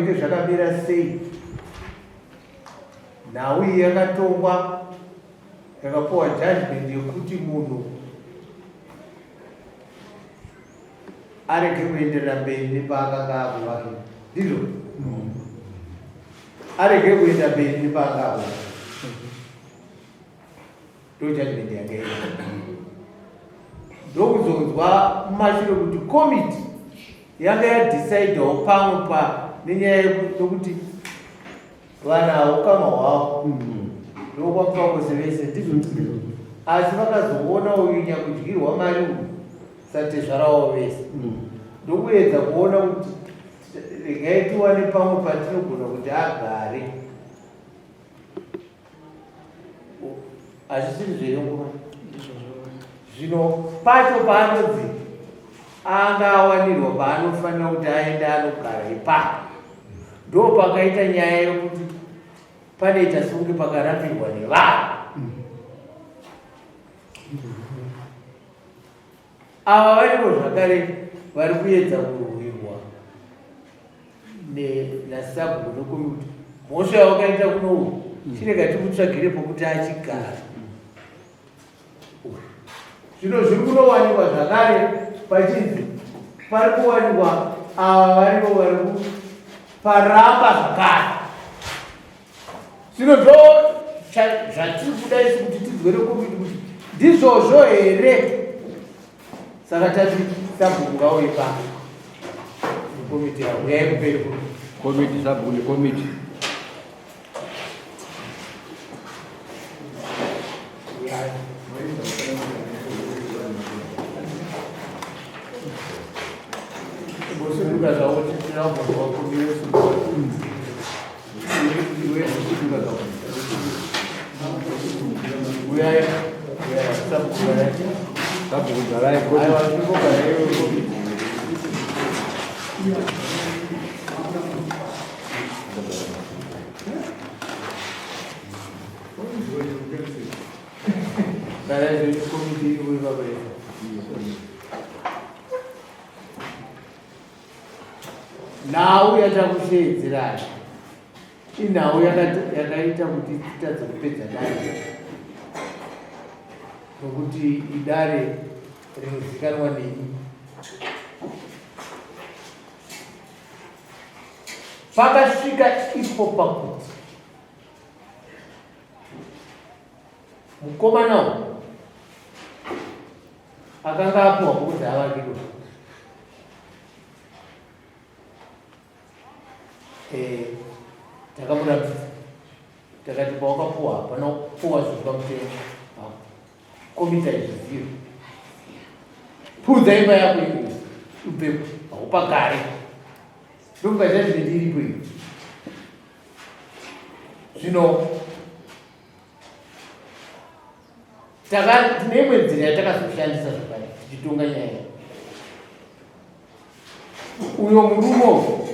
Zvinenge zvakamira sei? Nhau iyi yakatongwa yakapuwa judgment yekuti munhu arege kuenderera mberi nepaakanga akuvakira ndizvo arege kuenda mberi nepaanga akuvakira ndo judgment yake iyo ndokuzonzwa mumashure kuti komiti yanga yadecidawo pamwe pa nenyaya yekuti vanhu ava ukama hwavo ndokwamufamose vese ndizvo asi vakazoona uyu nyakudyirwa mari uyu satezvara wavo vese ndokuedza kuona kuti regai tiwane pamwe patinogona kuti agare hazvisiri zvenyongoma zvino pacho paanonzi anga awanirwa paanofanira kuti aende anogara ipapo ndo pakaita nyaya yokuti panoita sekunge pakarambirwa nevanhu Ava varivo zvakare vari kuedza kurwirwa nasabhuku nekomiti mhosva yawakaita kunowu chirega tikutsvagire pokuti achigara zvino zviri kunowanikwa zvakare pachinzi pari kuwanikwa ava varivo vari kuparamba zvakare Zvino ndo zvatiri kuda isu kuti tinzwe nekomiti kuti ndizvozvo here saka tati sabhuku ngauye pano nekomiti yavo uyai kuperi kuno komiti sabhuku nekomiti Bosuduka zvavo tiraubva wakumire suduka Nhau yatakusheedzerai Inhau yakaita kuti titadze kupedza dare nokuti idare rinozikanwa neni. Pakasvika ipo pakuti mukomana uyu akanga apuwa pokuti avakirwe Eh, takamuratidza takati pawakapuwa hapana kupuwa zviri pamutemo komita izvizivo pudza imba yako iyo ubvepo haupagare ndokupa judgment iripo iyo zvino tine imwe nzira yatakazoshandisa zvakare tichitonga nyaya uyo murume uyu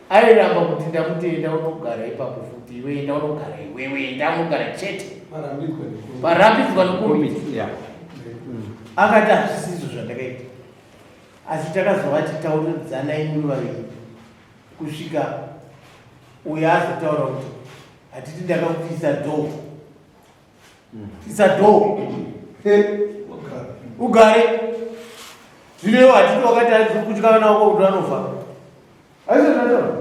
airamba kuti ndamuti enda unogara ipapo futi iwe enda unogara iwewe enda unogara chete parambidzwa nokomiti akati hazvisizvo zvandakaita asi takazovati tauridzanai muri vaviri kusvika uyo azotaura kuti hatiti ndakakupisa dhoo isa dhoo ugare zvino iwo hatiti wakati kutya vana wako kuti vanofa aizvozvataura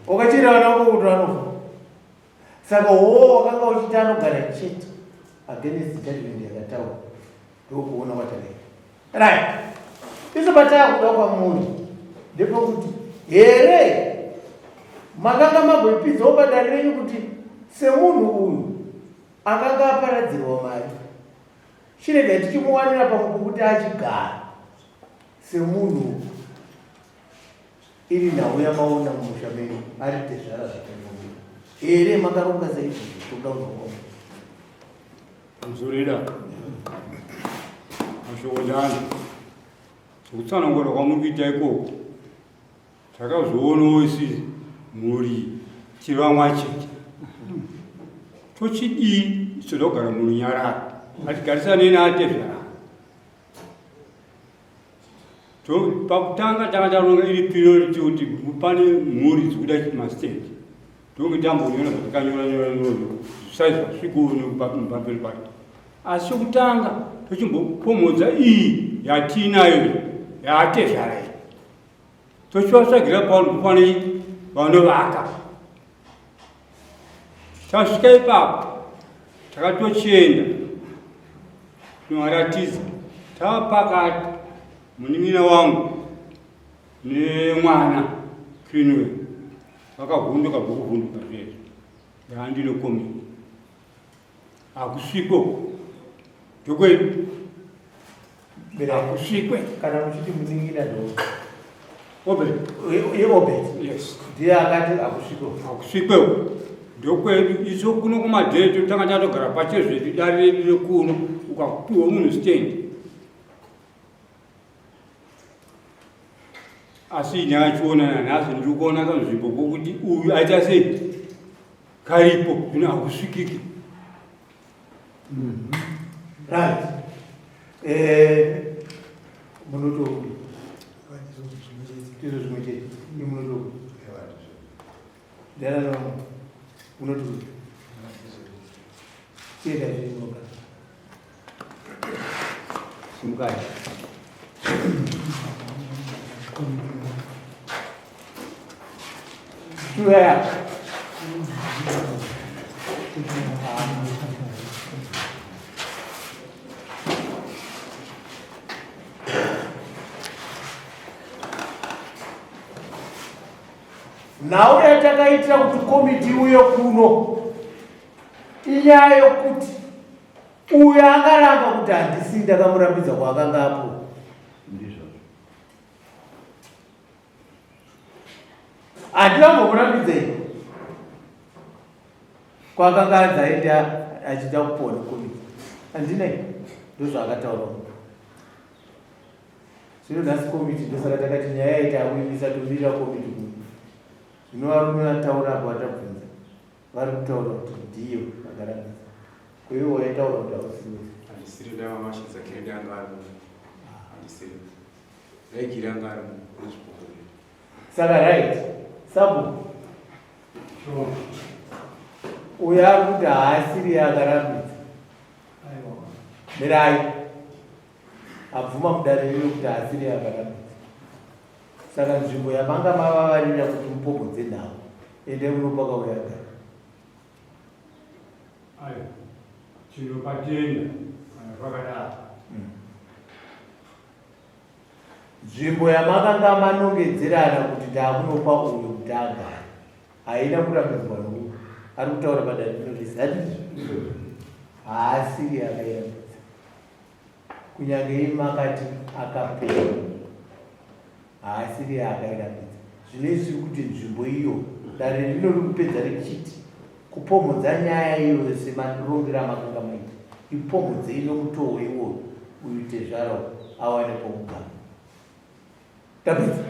wakachera vana wako kuti vanofa saka wo wakanga uchiti anogara chete against judgment yakataura ndokuona kwatakaita right iso pataakuda kwamuri ndepokuti here makanga magoipidzawo padare renyu kuti semunhu uyu Akanga aparadzirwa mari. Chirega tichimuwanira pamwe pokuti achigara semunhu iri nhau yamaona mumusha menyu ari tezvara zvakaimomira here makaronga saizvozvo toda kunzwa Mzurida mashoko ndani sekutsanangura kwamuri kuita ikoko Takazvionawo isi mhuri tiri vamwe chete tochidii toda kugara murunyararo atigarisane naatezvara pakutanga tanga taronga iri priority kuti pane mhuri dzikuda mastand tonge tambonyora zvatakanyora nyora nyora zvisai zvasvikowo pamberi pacho asi chokutanga tochimbopomhodza iyi yatiinayo yaatezvara iyi tochivatsvagira pavanhu pane vanovaka tasvika ipapo takatochienda tinovaratidza tava pakati munin'ina wangu nemwana crinway vakavhunduka zvokuvhunduka zvezvo ndaandine komiti hakusvikwe uko ndokwedu hakusvikwe kana muchiti munin'ina ndo Obert iobert yes ndiye akati hakusvikwe hakusvikwe uko ndokwedu isu kuno kumadheto tanga tatogara pachezvedu dare redu rekuno ukapiwa munhu stand asi ini achiona nanhasi ndiri kuona kanzvimbo kokuti uyu aita sei karipo zvino hakusvikiki mhm. right eh, munotoudi ndizvo zvimwe chete imunotoudi ndianano munotoudi chienda zvinoka Simukai. Chiuya. Nhau yatakaitira kuti komiti iuye kuno inyaya yokuti Uyo akaramba kuti handisi ndakamurambidza kwaakanga apo. Ndizvozvo. Handina kumbomurambidza ini. Kwaakanga anzi aende achida kupiwa nekomiti. Handina ini. Ndozvaakataura munhu. Zvino nhasi komiti ndosaka takati nyaya yaita akuimisa tomirira komiti kuno. Zvino varume vataura apo vatabvunza. Vari kutaura kuti ndiyo vakarambidza. Ko iwe waitaura kuti hausiwe. Handisiri ndava mashidza kiridi anga ari muno. Handisiri. Dai kiri anga ari muno nezvipoko zvedu. Saka right. Sabu. Uyo ari kuti haasiri akarambidza. Mirai. Abvuma mudare rino kuti haasiri akarambidza. Saka nzvimbo yamanga mavavarira kuti mupomhodze nhau, endai munopa kauya agara. Ayo, tinopatenda kana zvakadaro. Nzvimbo yamakanga manongedzerana kuti ndakunopa uyo kuti agare haina kurambidzwa nouyo ari kutaura padare rino rese handizvo? Haasiri akairambidza. Kunyange imi makati akapera haasiri akairambidza. Zvino isu tiri kuti nzvimbo iyo dare rino riri kupedza richiti kupomhodza nyaya iyoyo semarongero amakanga maita ipomhodzei nomutoo iwoyo uyu tezvara uyu awane pokugara. Tapedza.